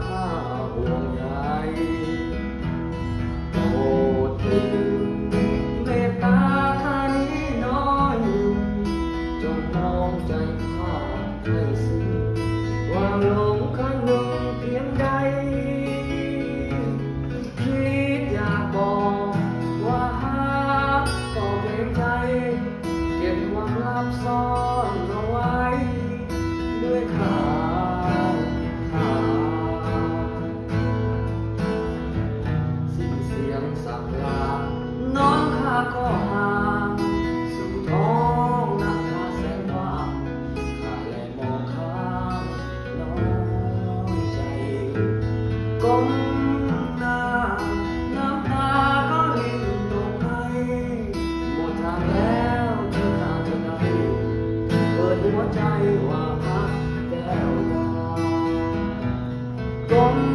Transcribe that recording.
ຂ້າຫ່ວງໃຍ ໂປດເຖິງເມດຕາຂ້ານີ້ໜ້ອຍ ຈົ່ງມອງໃຈຂ້າໃຫ້ຊື່ ວ່າຫຼົງຄະນຶງພຽງໃດ ຄິດຢາກບອກວ່າຮັກກໍເກງໃຈ ເກັບຄວາມລັບຊ້ອນເອົາໄວ້ດ້ວຍຄາຖາ ສິ້ນສຽງສັກລາ ນ້ອງຂ້າກໍຫ່າງ ສູ່ທ້ອງນາຄາແສນຫວານ ຂ້າແລມອງຂ້າມນ້ອຍໃຈ ກົ້ມໜ້າ ນ້ຳຕາກໍລິນຕົກໄຫຼ ໝົດທາງແລ້ວທີ່ຂ້າຈະໄດ້ ເປີດຫົວໃຈວ່າຮັກແກ້ວດາ ກົ້ມ